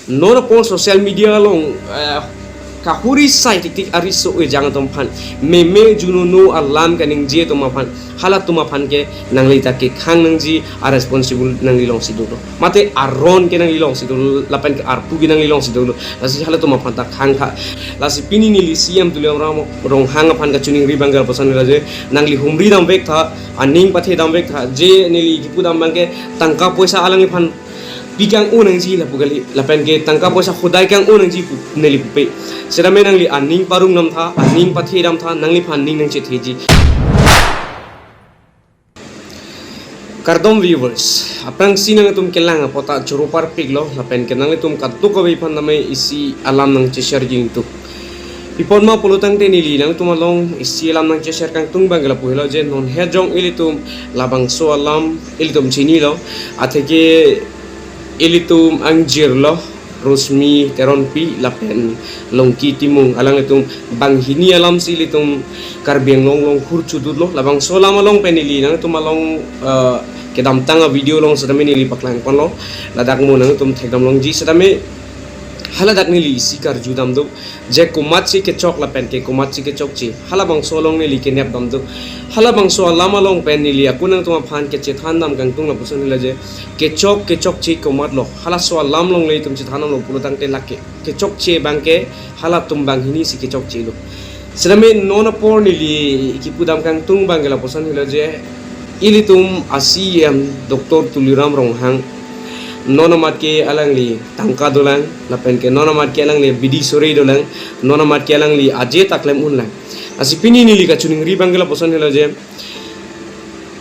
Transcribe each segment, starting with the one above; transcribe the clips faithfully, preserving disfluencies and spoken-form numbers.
Non apor social media along, eh, kahuri sai tik tik ariso ejang atum aphan, meme junono alam kaningje atum aphan, halatum aphan ke nangli ta kekhang nangji a responsible nangli alongsi dolo. Mate aron ke nangli alongsi dolo, lapen ke arpu ke nangli alongsi dolo. Lasi halatum aphan ta khang tha. Lasi pini neli C M Tuliram Ronghang aphan kachiningri abang ke lapuson helo je, nangli humri damvek tha, aning pathe damvek tha, je neli kipu dam abang ke tangka poisa alangliphan pi kang-o nangji lapu kali, lapen ke tangka poisa hodai kang-o nangji pu neli pupe. Setame nangli aning parung dam tha, aning pathe dam tha, nangliphan ning nangchetheji. Kardom viewers, aphrangsi nangtum kelang apot ta choro parpik lo, lapen ke nangtum kadokave aphan tame isi alam nangcheshare jing tu. Pi apot ma pulo tangte neli nangtum along isi alam nangcheshare kangtung abang ke lapu helo je, non he jong ilitum labangso alam ilitum chinilo, atheke ilitum angjir lo, Rosmi Teronpi lapen Longki Timung, alanglitum banghini alamsi ilitum Karbi Anglong along hur chudut lo. Labangso alam along pen neli nangtum along, eh, kedamtang a video along setame neli paklang ponlo. Ladak mo nangtum thekdam longji setame, haladak neli isi karju dam do, je komatsi kechok lapen ke komatsi kechokche, halabangso along neli kenep dam do. Halabangso alam along pen neli ako nangtum aphan kachethan dam kangtung lapuson helo je, kechok kechokche komat lo, halaso alam along le itum chethan damlo pulo tangte lake kechokche abang ke halatum banghini si kechokche lo. Setame non apor neli kipu dam kangtung abang ke lapuson helo je, ilitum a C E M Doctor Tuliram Ronghang, non amat ke alangli tangka dolang, lapen ke non amat ke alangli bidi sore dolang, non amat ke alangli aje ta klem unlang. Lasi pini neli kachiningri abang ke lapuson helo je,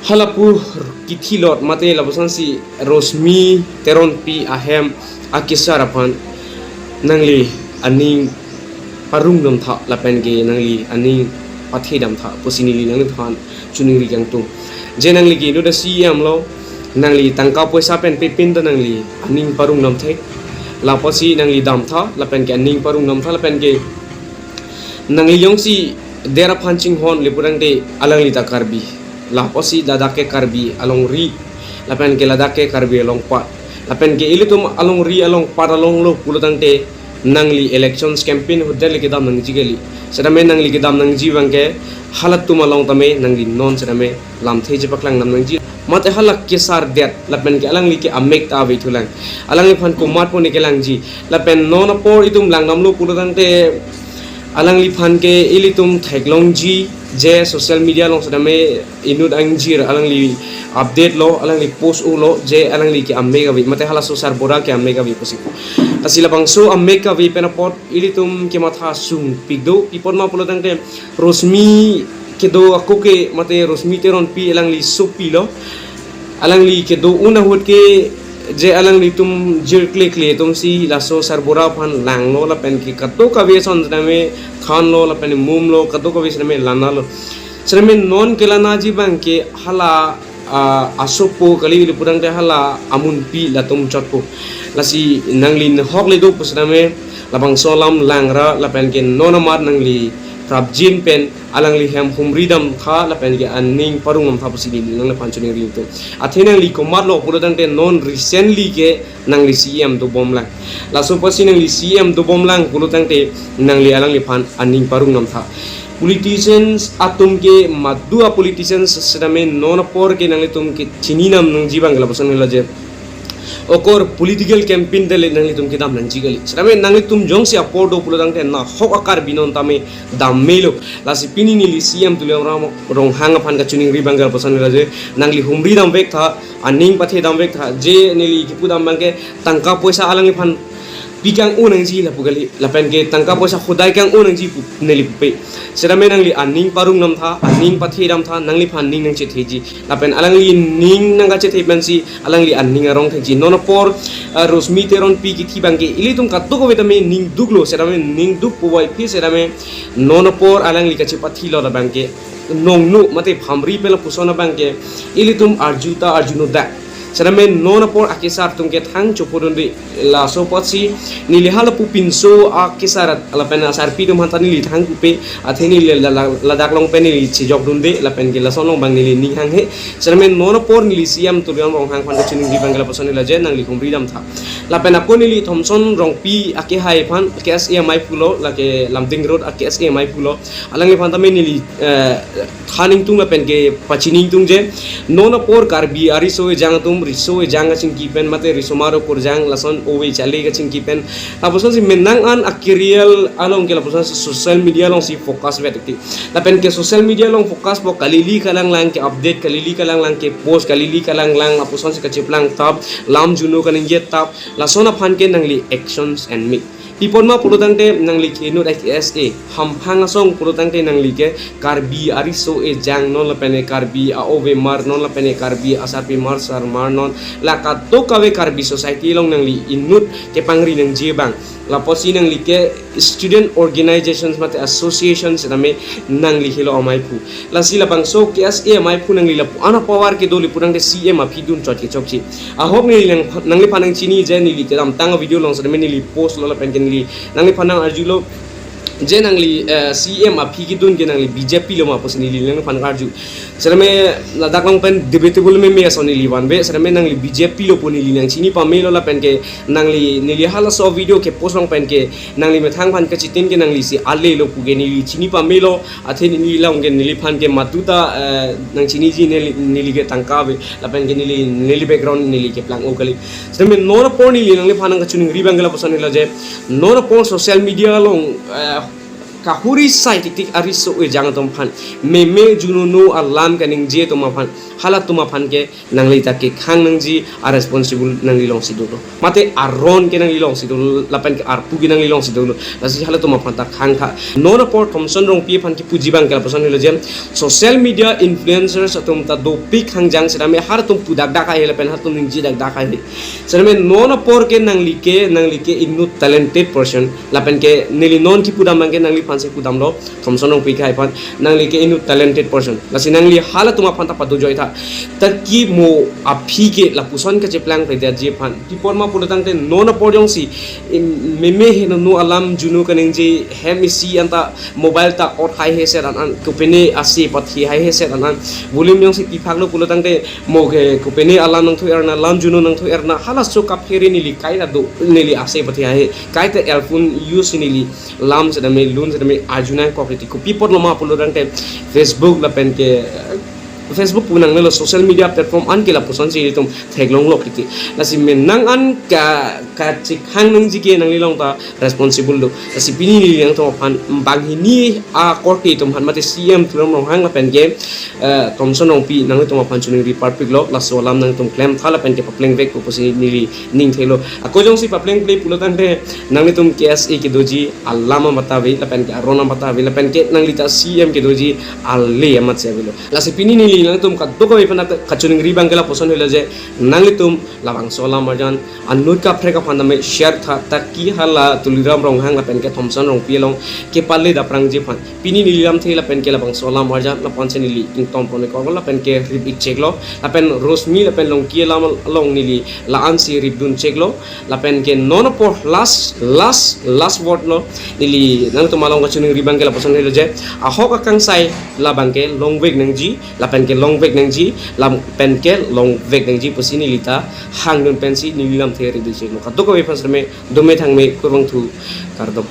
halapu kithilot mate lapusonsi Rosmi Teronpi ahem akesar aphan nangli aning parung dam tha lapen ke nangli aning pathe dam tha pusi neli nangliphan chiningri kangtung. Je nangli ke inut a C E M lo, nangli tangka poisa pen pepin ta nangli aning parung dam thek. Lapusi nangli dam tha lapen ke aning parung dam tha lapen ke nangli jongsi der aphan chinghon le pulo tangte alangli ta Karbi. Lapusi ladak ke Karbi alongri, lapen ke ladak ke Karbi alongpat, lapen ke ilitum alongri alongpat along lo pulo tangte nangli elections campaign ahut le kedam nangji kali. Setame nangli kedam nangji abang ke halatum along tame nangli non setame lamthe chepaklang dam nangji. Mate hala kesar det lapen ke alangli ke amek ta ave thulang. Alangliphan komat pu ne kelangji. Lapen non apor itum lang damlo pulo tangte alangliphan ke ilitum theklongji je social media along setame inut angjir alangli update lo, alangli post-o lo je alangli ke amek ave, mate halaso sarbura ke amek ave pusi. Lasi labangso amek ave pen apot ilitum kematha sungpik do, pi apot ma pulo tangte Rosmi kedo ako ke mate Rosmi Teronpi alangli sopi lo. Alangli kedo un ahut ke je alanglitum jirkle kle atumsi laso sarbura aphan langlo lapen ke kadokave ason setame thanlo lapen mum lo, kadokave setame lanalo. Setame non kelanaji abang ke hala, ah, asopo kali le pulo tangte hala amunpi latum chotpo. Lasi nangli nehok le do pu setame labangso alam langra lapen ke non amat nangli prapjin pen alangli hem humri dam tha lapen ke aning parung dam tha pusi neli nangliphan chiningri tu. Athe nangli komat lo pulo tangte non recently ke nangli C E M dobom lang. Laso apotsi nangli C E M dobom lang pulo tangte nangli alangliphan aning parung dam tha. Politicians atum ke madu a politicians setame non apor ke nanglitum ke chini nam nangji abang ke lapuson helo je, okor political campaign te le nanglitum kedam nangji kali. Setame nanglitum jongsi apor do pulo tangte nahok a Karbi non tame dam melo. Lasi pini neli C E M Tuliram Ronghang aphan kachiningri abang ke lapuson helo je, nangli humri damvek tha, aning pathe damvek tha, je neli kipu dam abang ke tangka poisa alangliphan pi kang-o nangji lapu kali, lapen ke tangka poisa hodai kang-o nangji pu neli pupe. Setame nangli aning parung dam tha, aning pathe dam tha, nangliphan ning nangchetheji. Lapen alangli ning nangkachethe pensi alangli aning arong thekji. Non apor, ah, Rosmi Teronpi kithi abang ke ilitum kadokave tame ning duk lo, setame ning duk puvoiphit setame non apor alangli kachepathi lo abang ke nongno mate phamri pen lapuson abang ke ilitum arju ta arju nodak. Setame non apor akesar atum ke thang chopo dunde. Laso apotsi neli halapu pinso akesar lapen asarpi atum aphan ta neli thang pupe, athe neli la-, la-, ladak along pen neli chejok dunde lapen ke lason along abang neli ning hanghe. Setame non apor neli C E M Tuliram Ronghang aphan kachiningri abang ke lapuson helo je, nangli humri dam tha. Lapen ako neli Thomson Rongpi akehai aphan, K S A amei pulo, lake Lumding Road a K S A amei pulo. Alangliphan tame neli, eh, than ingtung lapen ke pachini ingtung je. Non apor Karbi ariso ejang atum, riso ejang kachingki pen, mate riso maro korjang, lason ove chale kachingki pen. Lapusonsi menang an a-career along ke lapusonsi social media alongsi focus vet ti. Lapen ke social media along focus po, kalili kalanglang ke update, kalili kalanglang ke post, kalili kalanglang lapusonsi kacheplang tap, lam juno kaningje tap, lason aphan ke nangli actions and make. Pi apot ma pulotangte nangli ke inut K S A, hamphang asong pulotangte nangli ke Karbi ariso ejang non lapen ke Karbi a-ove mar non lapen ke Karbi asarpi mar sar mar non, la kadokave Karbi society along nangli inut kepangri nangji abang. Lapusi nangli ke student organizations mate associations tame nangli helo amei pu. Lasi labangso K S A amei pu nangli lapu-an a-power kedo le pulotangte C M aphi dun chot ke chokche. Ahok neli nang, nangliphan nangchini je neli kedamtang video along setame neli post lo lapen ke neli nangliphan nang-arjulo je nangli, eh, C M aphi kedun ke nangli B J P lo ma pusi neli nangliphan nang-arju. Setame ladak along pen debatable meme ason neli vanve, setame nangli B J P lo pu neli nangchini pamelo lapen ke nangli neli halaso video kepost along pen ke nangli methang aphan kachitin ke nangli si ale lo pu ke neli chini pamelo, athe neli along ke neliphan ke matuta, eh, nangchiniji neli, neli ke tangka ave, lapen ke neli, neli background neli keplang-o kali. Setame non apor neli nangliphan nangkachiningri abang ke lapuson helo je, non apor social media along, eh, kahuri sai tiktik ariso ejang atum aphan, meme junono alam kaningje atum aphan, halatum aphan ke nangli ta kekhang nangji a-responsible nangli alongsi dolo. Mate aron ke nangli alongsi dolo, lapen ke arpu ke nangli alongsi dolo. Lasi halatum aphan ta khang tha. Non apor Thomson Rongpi aphan kipuji abang ke lapuson helo je, social media influencers atum ta dopik hangjang setame halatum pu dakdak hai lapen halatum ningje dakdak hai. Setame non apor ke nangli ke, nangli ke inut talented person. Lapen ke neli non kipu dam abang ke nangliphan si pu damlo, Thomson Rongpi akehai aphan, nangli ke inut talented person. Lasi nangli halatum aphan ta padojoi tha. Taki mo aphi ke lapuson kacheplang pledetji aphan. Pi apot ma pulotangte non apor jongsi, im, meme henono alam juno kaningje hem isi anta mobile ta ot haihe set an an, kopine ase pathi haihe set an an. Volume jongsi piphaklo pulotangte mo ke kopine alam nangthu erna, lam juno nangthu erna, halaso kaphere neli kaita do, neli ase pathi haihe, kaita earphone use neli lam setame lun setame arju nangkok riti. Kopi apotlo ma pulotangte Facebook lapen ke, eh, Facebook pu nangnelo social media platform an ke lapusonsi itum theklonglok riti. Lasi menang an ka, kachekhang nangji ke nangli along ta responsible do. Lasi pini neli nangtum aphan banghini akorte atum aphan mate C M Tuliram Ronghang lapen ke, eh, Thomson Rongpi nanglitum aphan chiningri parpiklo, laso alam nangtum klem tha lapen ke papleng vek pusi neli ning thelo. Ako jongsi papleng ple pulotangte nanglitum K S A kedoji alam amat ave lapen ke aron amat ave lapen ke nangli ta C M kedoji ale amatsi avelo. Lasi pini neli nangtum kadokave aphan kachiningri abang ke lapuson helo je, nanglitum labangso alam arjan anut kaprek aphan tame share tha, taki hala Tuliram Ronghang lapen ke Thomson Rongpi along kepale daprangji aphan. Pini neli lamthe lapen ke labangso alam arjan lapuson neli ingtompon ikor lapen ke rip ik cheklo. Lapen Rosmi lapen Longki alam along neli la-ansi rip dun cheklo. Lapen ke non apor last, last, last word lo. Neli nangtum along kachiningri abang ke lapuson helo je, ahok akangsai labang ke longvek nangji, lapen ke longvek nangji, lapen ke longvek nangji pusi neli ta hangdun pensi neli lamthe rip dun cheklo. Kadokave aphan setame dome thangme, kurvangthu, kardom.